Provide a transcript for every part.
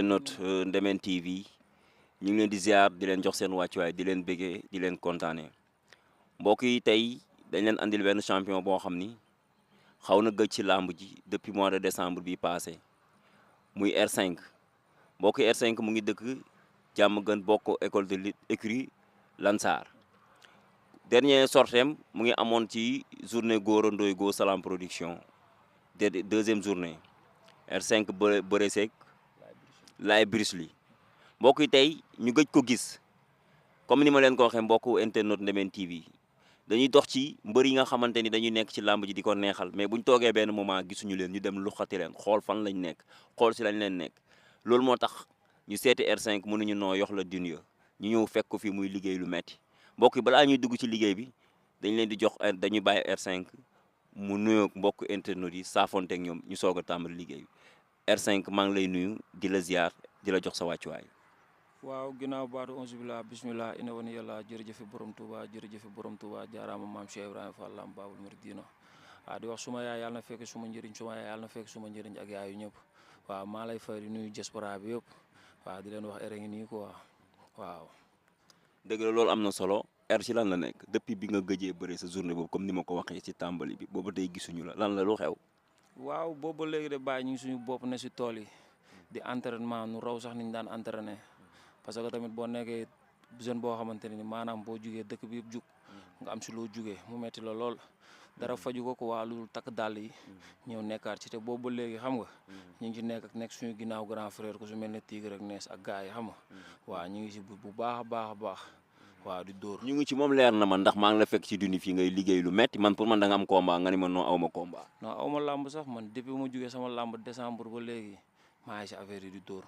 internet Ndemen TV ñu ngi leen di ziar di leen jox seen wàccuwaay di leen bëggee di leen kontaanee mbokk yi tey dañ leen andil benn champion boo xam ni xaw na gëj ci làmb ji depuis mois de décembre bi passé muy R5 mbokk yi R5 mu ngi dëkk jàmm gën bokk école de lutte écurie Lansar dernier sortem mu ngi amoon ci journée Gora Ndoye Go Salam production deuxième journée R5 bëre seeg Laye Bruce Lee mbokk yi tey ñu gëj ko gis comme ni ma leen ko waxee mbokku internet Ndemen TV dañuy dox ci mbër yi nga xamante ni dañuy nekk ci làmb ji di ko neexal mais buñ toogee benn moment gisuñu leen ñu dem luxati leen xool fan lañ nekk xool si lañ leen nekk loolu moo tax ñu seeti R5 mënuñu noo yox la dunya ñu ñëw fekk ko fi muy liggéey lu metti mbokk yi balaa ñuy dugg ci liggéey bi dañ leen di jox dañuy bàyyi R5 mu nuyoog mbokk internet yi saafonte ak ñoom ñu soog a tàmbali liggéey bi R5 maa ngi lay nuyu di la ziar di la jox sa wàccuwaay. waaw ginnaaw baatu onze billah bismillah ina wani yàlla jërëjëfe borom Touba jërëjëfe borom Touba jaaraama maam Cheikh Ibrahima Fall Lamp Babul Muridina waaw di wax suma yaay yàlla na fekk suma njëriñ suma yaay yàlla na fekk suma njëriñ ak yaayu ñëpp waaw maa lay fay di nuyu diaspora bi yëpp waaw di leen wax ere ngi nii quoi waaw. dëgg la loolu am na solo R ci lan la nekk depuis bi nga gëjee bëre sa journée boobu comme ni ma ko waxee ci tàmbali bi boobu tey gisuñu la lan la lu xew. waaw boobu léegi de bàyyi ñu ngi suñu bopp ne si tool yi di entraînement nu raw sax niñ daan entraîné parce que tamit boo nekkee jeune boo xamante ne ni maanaam boo jugee dëkk bi yëpp jug nga am si loo jugee mu metti la lool dara faju ko waa lu takk dàll yi ñëw nekkaat ci te boobu ba léegi xam nga ñu ngi ci nekk suñu ginnaaw grand frère ku su mel ne Tigre ak Nees ak gars yi xam nga waaw ñu ngi si bu baax a baax a baax waaw di dóor. ñu ngi ci moom leer na man ndax maa ngi la fekk ci duni fii ngay liggéey lu metti man pour man da nga am combat nga ni ma non aw ma combat. non aw ma làmb sax man depuis ma jugee sama làmb décembre ba léegi maa ngi si affaire yi di dóor.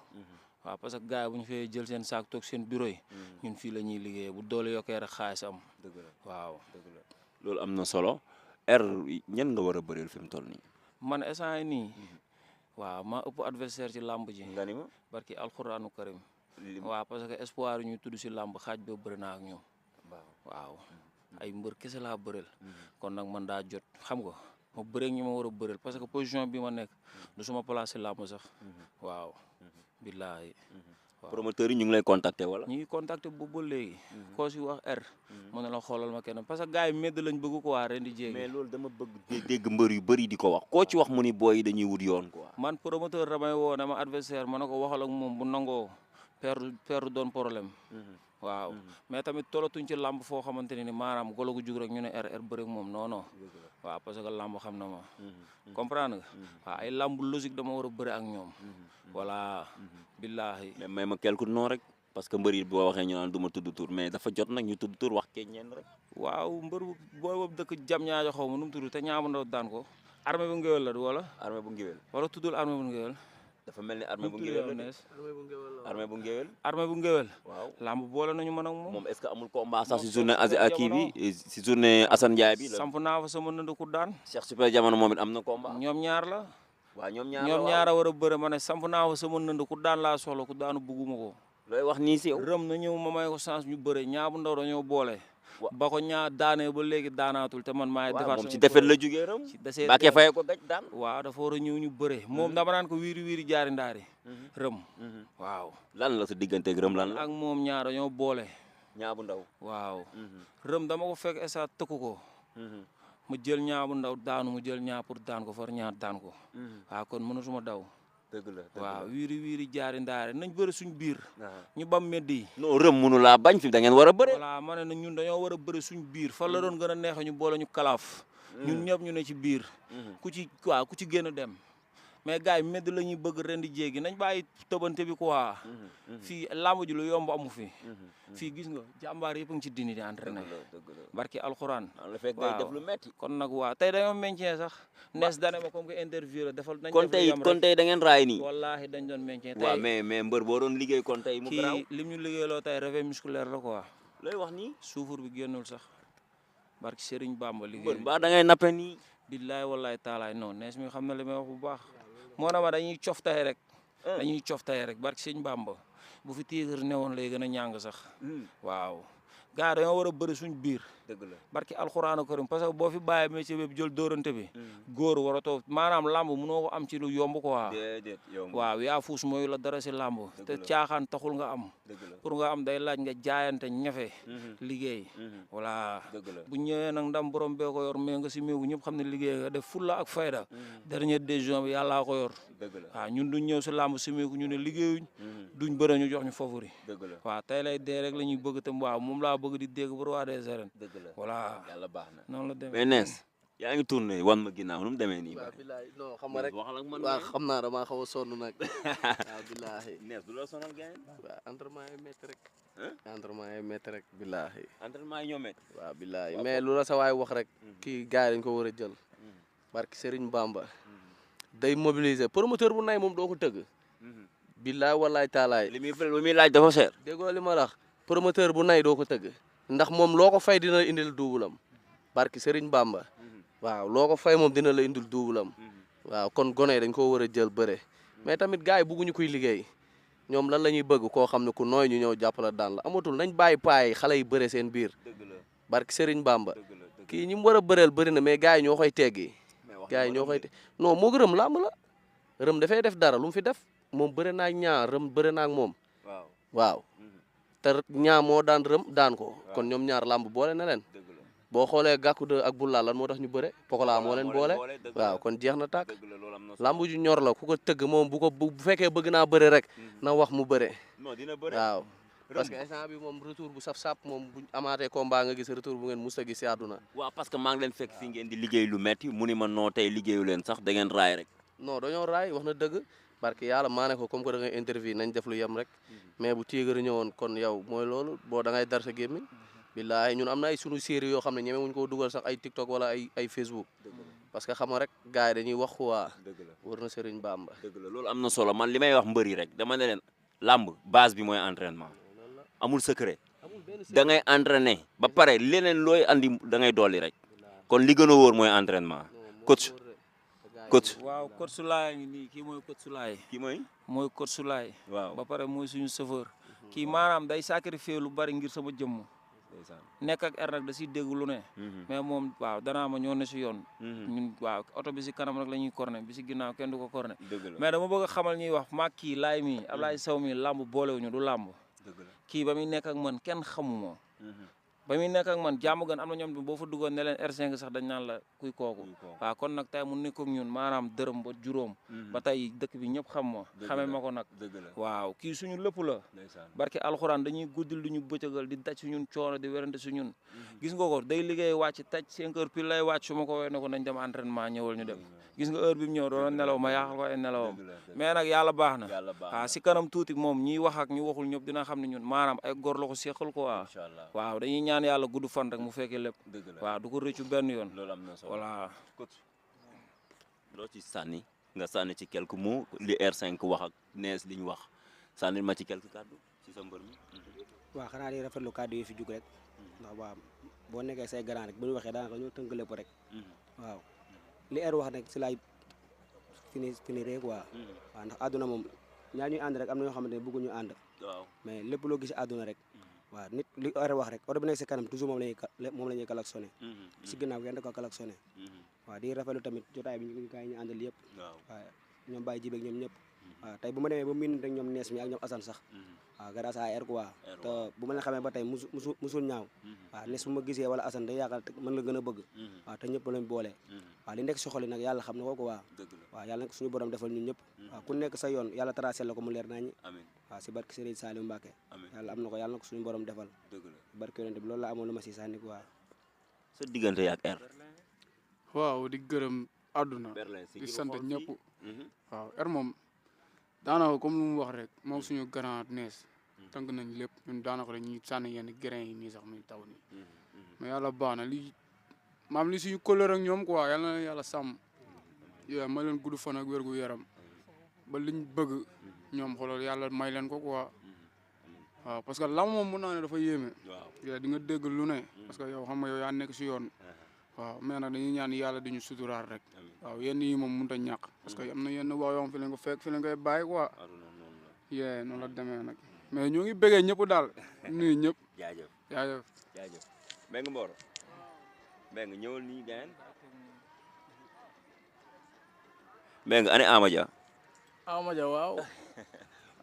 waaw parce que gars yi bu ñu fee jël seen saak toog seen bureau yi ñun fii la ñuy liggéeyee bu doole yokkee rek xaalis am. dëgg la waaw. dëgg la loolu am na solo R ñan nga war a bëreel fi mu toll nii. man instant yii nii waaw maa ëpp adversaire ci làmb ji. nga ni ma barki alxuraanu karim. waaw parce que espoir yi ñuy tudd si làmb xaaj boobu bëri naa ak ñoom. waaw ay mbër kese laa bëreel. kon nag man daa jot xam nga ma bëree ñu ma war a bëreel parce que position bi ma nekk du suma place si làmb sax. waaw. billaahi. promoteur yi ñu ngi lay contacter wala. ñu ngi contacter boobu ba léegi. koo si wax R. mën na la xoolal ma kenn parce que gars yi medd lañ bëgg ko waa ren di jéegi. mais loolu dama bëgg dégg mbër yu bëri di ko wax koo ci wax mu ni booy yi dañuy wut yoon quoi. man promoteur damay woo dama adversaire ma ne ko waxal ak moom bu nangoo perdre doon problème. waaw mais tamit tolatuñ ci làmb foo xamante ne ni maanaam golo gu jug rek ñu ne R bëri ak moom non non. waaw parce que làmb xam na ma. comprendre nga. waaw ay làmb logique dama war a bëri ak ñoom. voilà. billaahi. mais may ma quelque nom rek parce que mbër yi boo waxee ñu naan du ma tudd tur mais dafa jot nag ñu tudd tur wax keñ ñenn rek. waaw mbër bu boobu dëkk jam ñaajo xaw ma nu mu tudd te ñaama ndaw daan ko. armée bu ngéwél la wala. armée bu ngéwél. wala tuddul armée bu ngéwél. dafa mel ni armée bu ngéwél la armée bu ngéwél. armée bu ngéwél. waaw lamb boole nañu mën ak moom. moom est-ce que amul combat sax si journée kii bi si journée Assane Ndiaye bi. samp naa fa sama nënd ku daan. Cheikh Super Jamono moom it am na combat. ñoom ñaar la. waaw ñoom ñaar a war a bëre ma ne samp naa fa sama nënd ku daan laa soxla ku daanu bugguma ko. looy wax nii si yow. rëm na ñëw ma may ko chance ñu bëre ñaabu ndaw dañoo boole. ba ko ñaar daanee ba léegi daanaatul te man maay defar moom ci defet la jógee rëm. ci desee Mbacke Faye ko gaj daan. waaw dafa war a ñëw ñu bëre moom dama naan ko wiiri wiiri jaari ndaari. rëm. waaw. lan la sa digganteeg rëm lan la. ak moom ñaar dañoo boole. ñaabu ndaw. waaw. rëm dama ko fekk esa tëkku ko. ma jël ñaabu ndaw daanu mu jël ñaar pour daan ko far ñaar daan ko. waaw kon mënatuma daw. dëgg la waaw wiiri wiiri jaari ndaare nañ bëri suñ biir. ñu bam meddi yi. non rëm mënu laa bañ fi da ngeen war a bëre. voilà ma ne ñun dañoo war a bëri suñ biir fan la doon gën a neexe ñu boole ñu kalaaf. ñun ñëpp ñu ne ci biir. ku ci génn dem. mais gars yi medd la ñuy bëgg ren di jéegi nañ bàyyi tëbante bi quoi. fii làmb ji lu yomb amu fi. fii gis nga jàmbaar yëpp a ngi ci dini di entraîné. barki alxuraan. la fekk ngay def lu metti. kon nag waa tey dañoo maintien sax. nees dane ma comme que interview la defal. nañ kon tey da ngeen raay nii. wallaahi dañ doon maintien. tey waaw mais mbër boo doon liggéey kon tey mu garaaw. kii lim ñu liggéeyloo tey réveil musculaire la quoi. looy wax nii. suufur bi génnul sax. barki Serigne Bamba liggéey. mbër ba da ngay nappe nii. billaay wallaay taalaay non nees mi xam na li may wax bu baax. moo na ma dañuy cof tay rek. dañuy cof tay rek barki Serigne Bamba bu fi Tigre newoon lay gën a ñàng sax. waaw gars dañoo war a bëri suñ biir. dëgg la barki alxuraanu karim parce que boo fi bàyyee métier bi jël dóorante bi. góor waratoo maanaam lamb mënoo ko am ci lu yomb quoi. déedéet yomb waaw yaa fuus mooy la dara si lamb. te caaxaan taxul nga am. pour nga am day laaj nga jaayante ñafe. liggéey. voilà bu ñëwee nag ndam borom bee ko yor mais nga si méegu ñëpp xam ne liggéey nga def fulla ak fayda. dernière décision bi yàllaa ko yor. waaw ñun duñ ñëw si lamb si méegu ñu ne liggéeyuñ. duñ bëre ñu jox ñu favori. waaw tey lay dee rek la ñuy bëgg te waaw moom laa bëgg di dégg bu roi des arènes. voilà yàlla baax na noonu la demee mais Ness yaa ngi tourné wan ma ginnaaw nu mu demee nii. waaw bilaay non xam nga rek waxal ak man waaw xam naa damaa xaw a sonn nag. waaw bilaay. Ness du la sonal gain. waaw entraînement yi métti rek. entraînement yi métti rek bilaay. entraînement yi ñoo métti. waaw bilaay mais lu la sa waay wax rek. kii gars yi dañ ko war a jël. barki Serigne Bamba. day mobiliser promoteur bu nay moom doo ko tëgg. bilaay walaay taalaay. li muy laaj dafa cher. déggoo li ma la wax promoteur bu nay doo ko tëgg. ndax moom loo ko fay dina indil duubulam. barki Serigne Bamba. waaw loo ko fay moom dina la indil duubulam. waaw kon gone dañ koo war a jël bëre. mais tamit gars yi bugguñu kuy liggéey. ñoom lan la ñuy bëgg koo xam ne ku nooy ñu ñëw jàppala daan la amatul nañ bàyyi paay xale yi bëre seen biir. barki Serigne Bamba. kii ñi mu war a bëreel bëri na mais gars yi ñoo koy teggi. gars yi ñoo koy non moo rëm làmb la. rëm dafay def dara lu mu fi def moom bëre naa ak ñaar rëm bëre naa ak moom. waaw te ñaa moo daan rëm daan ko. kon ñoom ñaar làmb boole na leen. boo xoolee gàkku de ak bulla lan moo tax ñu bëre Pokola moo leen boole. waaw kon jeex na tàkk. làmb ju ñor la ku ko tëgg moom bu fekkee bëgg naa bëre rek na wax mu bëre. waaw parce que instant bi moom retour bu saf-sap moom bu amaatee combat nga gis retour bu ngeen mus a gis si àdduna. waaw parce que maa ngi leen fekk fi ngeen di liggéey lu metti mu ni ma noo tey liggéeyu leen sax da ngeen raay rek. non dañoo raay wax na dëgg parce que yàlla maa ne ko comme que da ngay interview nañ def lu yem rek mais bu Tigre ñëwoon kon yow mooy loolu boo da ngay dar sa gémmiñ billaahi ñun am na ay sunu série yoo xam ne ñeme wuñ koo dugal sax ay TikTok wala ay Facebook parce que xam nga rek gars yi dañuy wax waa war na Serigne Bamba. dëgg la loolu am na solo man li may wax mbër yi rek dama ne leen làmb base bi mooy entraînement amul secret da ngay entraîner ba pare leneen looy andi da ngay dolli rek kon li gën a wóor mooy entraînement coach. waaw coach Sulaay ngi nii kii mooy coach Sulaay. kii mooy coach Sulaay. waaw ba pare mooy suñu chauffeur. kii maanaam day sacrifier lu bari ngir sama jëmm. nekk ak er nag da siy dégg lu ne. mais moom waaw danaa ma ñoo ne si yoon. ñun waaw oto bi si kanam rek la ñuy corné bi si ginnaaw kenn du ko corné. mais dama bëgg a xamal ñuy wax maag kii laay mi Ablaye Sow mi làmb boolewuñu du làmb. kii ba muy nekk ak man kenn xamuma ba muy nekk ak man jàmm gan am na ñoom boo fa duggoon ne leen R5 sax dañ naan la kuy kooku waaw kon nag tey mu nekk ak ñun maanaam dërëm ba juróom ba tey dëkk bi ñëpp xam ma xamee ma ko nag waaw kii suñu lépp la barke alxuraan dañuy guddil du ñu bëccëgal di daj suñun coono di werante suñun gis nga ko day liggéey wàcc taj 5 heures pile lay wàcc su ma ko woowee ne ko nañ dem entraînement ñëwal ñu dem gis nga heure bi mu ñëw doon nelaw ma yaaxal ko ay nelawam mais nag yàlla baax na waaw si kanam tuuti moom ñiy wax ak ñu waxul ñëpp dina xam ne ñun maanaam ay góor la ko seqal ko waaw dañuy ñaan yàlla gudd fan rek mu fekkee lépp waaw du ko rëccu benn yoon loolu am na solo voilà loo ci sànni nga sànni ci quelques mots li R5 wax ak Ness li ñu wax sànni ma ci quelques kàddu ci sa mbër mi waaw xanaa di rafetlu kàddu yi fi jug rek ndax waaw boo nekkee say grand rek bu ñu waxee daanaka ñoo tënk lépp rek waaw li R wax nag si laay fini rek waaw ndax àdduna moom ñaar ñuy ànd rek am na ñoo xamante ne bëgguñu ànd mais lépp loo gis àdduna rek waaw nit li R wax rek oto bi nekk si kanam toujours moom la ñuy klaxonné si ginnaaw kenn da ko klaxonné waaw di rafetlu tamit jotaay bi ñu kaay ñu àndal yëpp waaw ñoom Baye Jibeek ñoom ñëpp waaw tey bu ma demee ba miin rek ñoom Ness mi ak ñoom Assane sax waaw grâce à R quoi te bu ma leen xamee ba tey musul ñaaw waaw Ness bu ma gisee wala Assane day yaakaar mën la gën a bëgg waaw te ñëpp lañ boole waaw li nekk si xol yi nag yàlla xam na ko quoi waaw yàlla nag suñu borom defal ñun ñëpp waaw ku nekk sa yoon yàlla tracé la ko mu leer nañi waaw si barke Serigne Saliou Mbacké yàlla am na ko yàlla na ko suñu borom defal barke yonent bi loolu la amoon lu ma si sànni quoi sa diggante yaak R waaw di gërëm àdduna di sant ñëpp waaw R moom daanaka comme lu mu wax rek moom suñu grand Ness tënk nañ lépp ñun daanaka dañuy sànni yenn grain yi nii sax muy taw nii mais yàlla baax na li maam li suñu couleur ak ñoom quoi yàlla na yàlla sàmm ma leen gudd fan ak wér gu yaram ba liñ bëgg ñoom xoolal yàlla may leen ko quoi waaw parce que lam moom mën naa ne dafa yéeme di nga dégg lu ne parce que yow xam nga yow yaa nekk si yoon waaw mais nag dañuy ñaan yàlla di ñu suturaal rek waaw yenn yi moom mënut a ñàkk parce que am na yenn wax yoo xam fi lañ ko fekk fi lañ koy bàyyi quoi noonu la demee nag mais ñoo ngi bëggee ñëpp daal nuyu ñëpp. jaajëf jaajëf. jaajëf Mbengue Mboro Mbengue ñëwal nii gayen Mbengue ane Amadia Amadia waaw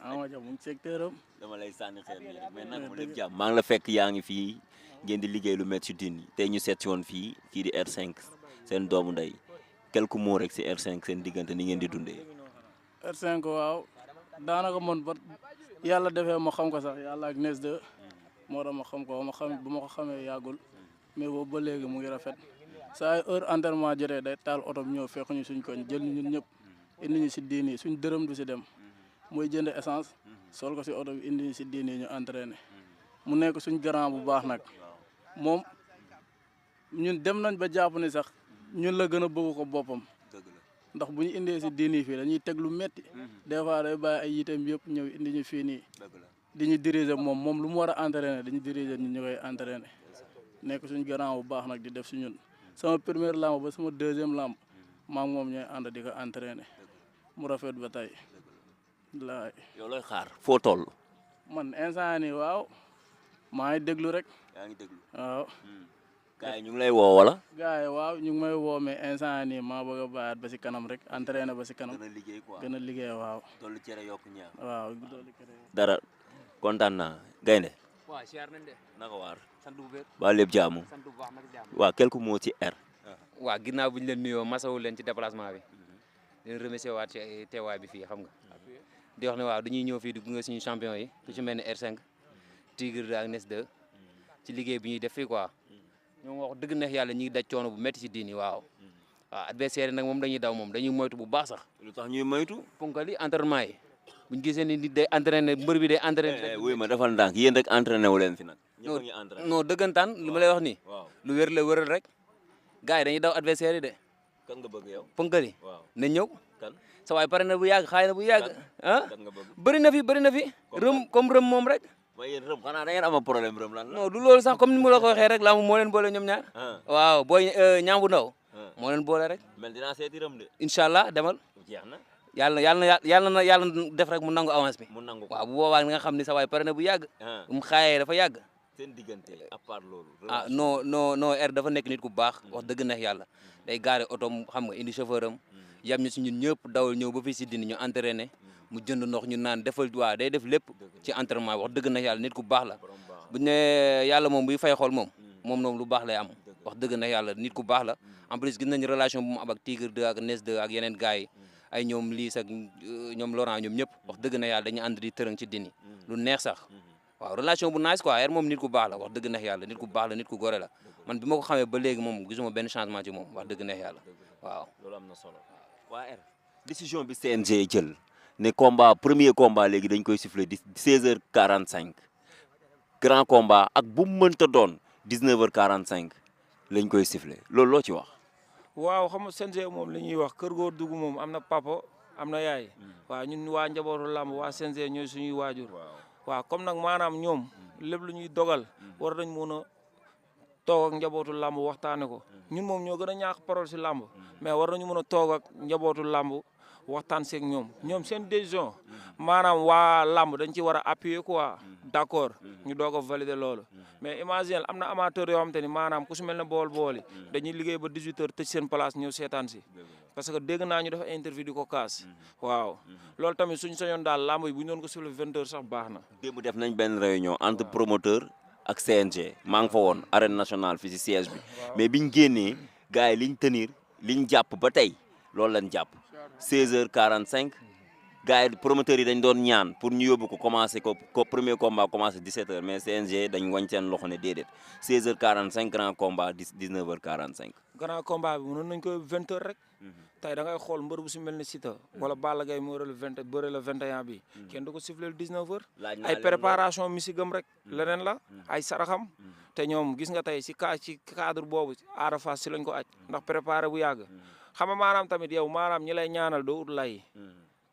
Amadia mu ngi secteur am. dama lay sànni xeer nii rek mais nag mu lépp jàmm maa ngi la fekk yaa ngi fii ngeen di liggéey lu métti si dini tey ñu seet si woon fii kii di R5 seen doomu ndey quelques mots rek si R5 seen diggante ni ngeen di dundee. R5 waaw daanaka man ba yàlla defee ma xam ko sax yàlla ak Nes 2 moo tax ma xam ko bu ma ko xamee yàggul mais boobu ba léegi mu ngi rafet saa yu heure entraînement jotee day taal oto bi ñëw fekk ñu suñ koñ jël ñun ñëpp indi ñu si diini suñ dërëm du si dem mooy jënd essence sol ko si oto bi indi ñu si diini ñu entraîné mu nekk suñ grand bu baax nag moom ñun dem nañ ba jàpp ni sax ñun la gën a bëgg ko boppam ndax bu ñu indee si diini fii dañuy teg lu metti des fois day bàyyi ay yiteem yëpp ñëw indi ñu fii nii di ñu diriger moom lu mu war a entraîné dañu diriger ñun ñu koy entraîné nekk suñ grand bu baax nag di def si ñun sama première lamb ba sama deuxième lamb maa ngi moom ñooy ànd di ko entraîné mu rafet ba tey laay. yow looy xaar foo toll. man instant nii waaw maa ngi déglu rek. yaa ngi déglu waaw. gars yi ñu ngi lay woo wala. gars yi waaw ñu ngi may woo mais instant nii maa bëgg a bàyyaat ba si kanam rek entraîné ba si kanam. gën a liggéey quoi gën a liggéey waaw. tollu cere yokku ñaar. waaw dolli cere. dara kontaan naa gaynde waaw siyaar nañ de. naka waar. sant bu wér. waa lépp jaamu. sant bu baax nag jàmm. waa quelques mots ci R. waaw ginnaaw bu ñu leen nuyoo masawu leen ci déplacement bi. di leen remercier waat ci teewaay bi fii xam nga. di wax ne waaw dañuy ñëw fii di gunge suñu champion yi ku ci mel ni R5 Tigre ak Nes 2 ci liggéey bi ñuy def fii quoi ñoom wax dëgg neex yàlla ñi ngi daj coono bu métti ci diini waaw. waaw adversaire yi nag moom dañuy daw moom dañuy moytu bu baax sax. lu tax ñuy moytu. ponkali entraînement yi buñ gisee ni nit day entraîné mbër bi day entraîné. wuy ma defal ndànk yéen rek entraîné wu leen fi nag. ñëpp a ngi entraîné non dëggantaan lu ma lay wax nii. waaw lu wér la wëral rek gars yi dañuy daw adversaire yi de. kan nga bëgg yow. ponkali waaw na ñëw. kan sa waay pare na bu yàgg xaay na bu yàgg ah kan nga bëgg. bëri na fi rëm comme rëm moom rek. waaye yéen rëm xanaa da ngeen am problème rëm lan la. non du loolu sax comme ni mu la ko waxee rek laa moo leen boole ñoom ñaar. waaw booy ñaam bu ndaw. moo leen boole rek. mel dinaa seeti rëm de. incha allah demal. jeex na. yàlla def rek mu nangu avance bi. mu nangu ko waaw bu boobaa nga xam ni sa waay pare na bu yàgg. mu xaayee dafa yàgg. seen diggante à part loolu. ah non R dafa nekk nit ku baax wax dëgg neex yàlla day gaare otom xam nga indi chauffeur am yam ñu si ñun ñëpp dawal ñëw ba fii si dindi ñu entraîné mu jënd ndox ñu naan defal waa day def lépp ci entraînement wax dëgg neex yàlla nit ku baax la bu ñu ne yàlla moom buy fay xool moom lu baax lay am wax dëgg neex yàlla nit ku baax la en plus gis nañ relation bu mu am ak Tigre 2 ak Nes 2 ak yeneen gars yi ay ñoom Liis ak ñoom Laurent ñoom ñëpp wax dëgg neex yàlla dañuy ànd di tërëng ci dindi lu neex sax waaw relation bu nice quoi R moom nit ku baax la wax dëgg neex yàlla nit ku baax la nit ku gore la man bi ma ko xamee ba léegi moom gisuma benn changement ci moom wax dëgg neex yàlla waaw. loolu am na solo waa R décision bi CNG jël ne premier combat léegi dañ koy siffler 16h45 grand combat ak bu mu mënta doon 19h45 lañ koy siffler loolu loo ci wax. waaw xam nga CNG moom li ñuy wax kër goo dugg moom am na papa am na yaay. waaw ñun waa njabootu làmb waa CNG ñooy suñuy waajur. waaw comme nag maanaam ñoom lépp lu ñuy dogal war nañ mën a toog ak njabootu làmb waxtaane ko ñun moom ñoo gën a ñaax parole si làmb mais war nañu mën a toog ak njabootu làmb waxtaan seeg ñoom seen décision maanaam waa làmb dañ ci war a appuyer quoi d'accord ñu doog a valider loolu mais imagine am na amateur yoo xam te ni maanaam ku si mel ne bool yi dañuy liggéey ba 18h tëj seen place ñëw seetaan si parce que dégg naa ñu def interview di ko kaas waaw loolu tamit suñ sañoon daal làmb yi bu ñu doon ko siffler 20h sax baax na. démb def nañ benn réunion entre promoteur ak CNG maa ngi fa woon arène nationale fii si siège bi mais biñ génnee gars yi liñ jàpp ba tey loolu lañ jàpp 16h45 gars yi promoteurs yi dañ doon ñaan pour ñu yóbbu ko commencé ko premier combat commencé 17h mais CNG dañ wañ seen loxo ne déedéet 16h45 grand combat 19h45. grand combat bi mënoon nañ ko 20h rek. tey da ngay xool mbër bu si mel ni Siteu wala Balla Gaye moo bëre le 21 bi kenn du ko siffler 19h. ay préparation misigam rek leneen la ay saraxam te ñoom gis nga tey ci cadre boobu Ada Fass si lañ ko aj ndax préparé bu yàgg xam nga maanaam tamit yow maanaam ñi lay ñaanal doo ut lay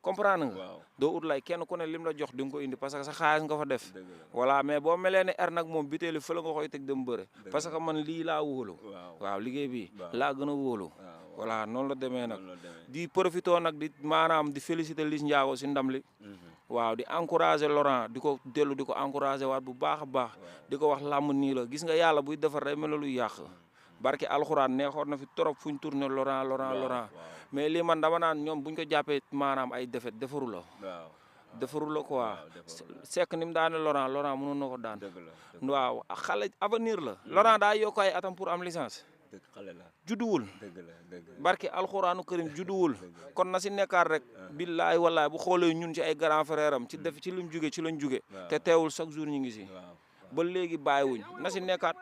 comprendre nga doo ut lay kenn ku ne lim la jox di nga ko indi parce que sa xaalis nga fa def voilà mais boo melee ne R nag moom bitéeli fële nga koy teg dem bëre parce que man lii laa wóolu waaw liggéey bi laa gën a wóolu voilà noonu la demee nag di profité nag di maanaam di féliciter Liss Ndiago si ndam li waaw di encourager Laurent di ko dellu di ko encourager waat bu baax a baax di ko wax làmb nii la gis nga yàlla buy defar day mel luy yàq barke alxuraan neexoon na fi trop fu ñu tourné Laurent mais lii man dama naan ñoom buñ ko jàppee maanaam ay defet defaru la defaru la quoi sekk ni mu daane Laurent mënoon na ko daan waaw xale avenir la Laurent daa yokk ay atam pour am licence judduwul barke alxuraanu karim judduwul kon na si nekkaat rek billaay wallaay bu xoolee ñun ci ay grand frère am ci def ci luñ jóge ci lañ jóge te teewul chaque jour ñu ngi si ba léegi bàyyiwuñ na si nekkaat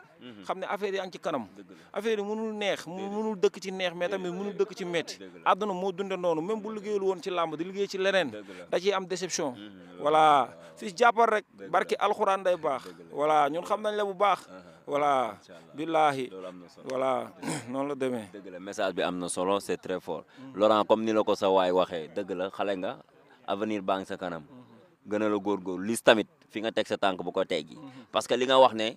xam ne affaire yi a ngi ci kanam affaire yi mënul neex mënul dëkk ci neex mais tamit mënul dëkk ci metti àdduna moo dunde noonu même bu liggéeyul woon ci làmb di liggéey ci leneen da ciy am déception voilà fii jàppal rek barki alxuraan day baax voilà ñun xam nañ la bu baax voilà billahi voilà noonu la demee dëgg la message bi am na solo c'est très fort Laurent comme ni la ko sa waay waxee dëgg la xale nga avenir baa ngi sa kanam gën a la góorgóorlu lis tamit fi nga teg sa tànk bu ko teggi parce que li nga wax ne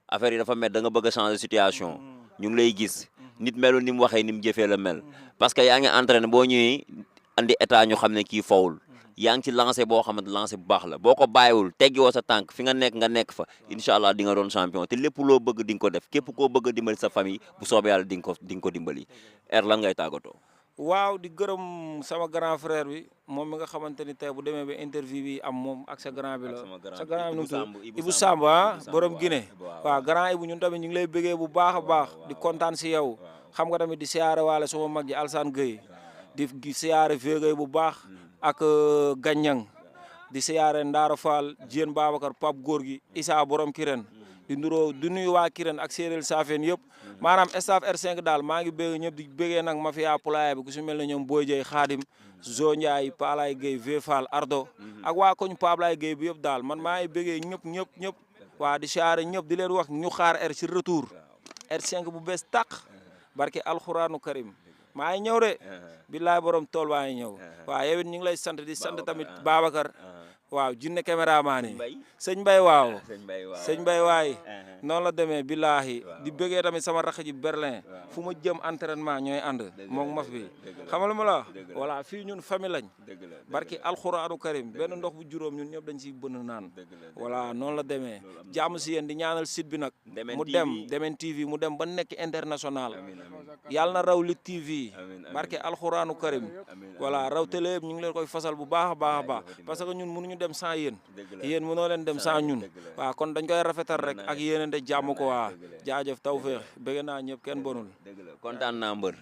affaire yi dafa mel da nga bëgg a changer situation ñu ngi lay gis nit melul ni mu waxee ni mu jëfee la mel parce que yaa ngi entraîné boo ñëwee andi état ñu xam ne kii fowul yaa ngi ci lancé boo xamante lancé bu baax la boo ko bàyyiwul teggi woo sa tànk fi nga nekk fa incha allah di nga doon champion te lépp loo bëgg di nga ko def képp koo bëgg a dimbali sa famille bu soobee yàlla di nga ko dimbali lan ngay tàggatoo. waaw di gërëm sama grand frère bi moom mi nga xamante ni tey bu demee ba interview bi am moom ak sa grand bi la sa grand bi nu mu tudd Ibou Samba borom Guinée waaw grand Ibou ñun tamit ñu ngi lay bëggee bu baax a baax di kontaan si yow xam nga tamit di siyaare waale sama mag ji Alsane Gueye di siyaare Végueye bu baax ak Gagnan di siyaare Ndaara Fall Diène Babacar Pape Gorgui Issa borom Kirène di nuyu waa Kirène ak séeréer Safeen yëpp maanaam staff R5 daal maa ngi bëgg ñëpp di bëggee nag mafia poulailler bi ku si mel ne ñoom Boy Dieye Khadim Zo Ndiaye Palaay Gueye V Fall Ardo ak waa koñ Pablaay Gueye bi yëpp daal man maa ngi bëggee ñëpp waa di siyaare ñëpp di leen wax ñu xaar R ci retour R5 bu bees tàq barke alxuraanu karim maa ngi ñëw de billaay borom tool baa ngi ñëw waaw yow it ñu ngi lay sant di sant tamit Babacar waaw jinne caméraman yi sëñ Mbaye waaw sëñ Mbaye waay noonu la demee billaahi di bëggee tamit sama rakk ji Berlin fu ma jëm entraînement ñooy ànd moom maf bi xamal ma la voilà fii ñun famille lañ barki alxuraanu karim benn ndox bu juróom ñun ñëpp dañ si bënn naan voilà noonu la demee jàmm si yéen di ñaanal site bi nag mu dem Demen TV mu dem ba nekk international yàlla na raw Lutte TV barki alxuraanu karim voilà raw télé yëpp ñu ngi leen koy fasal bu baax a baax parce que ñun mënuñu dem sans yéen mënoo leen dem sans ñun waaw kon dañ koy rafetal rek ak yéenante jàmm ko waa jaajëf tawfeex bëgg naa ñëpp kenn bonul kontaan naa mbër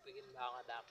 Bikin banget dak.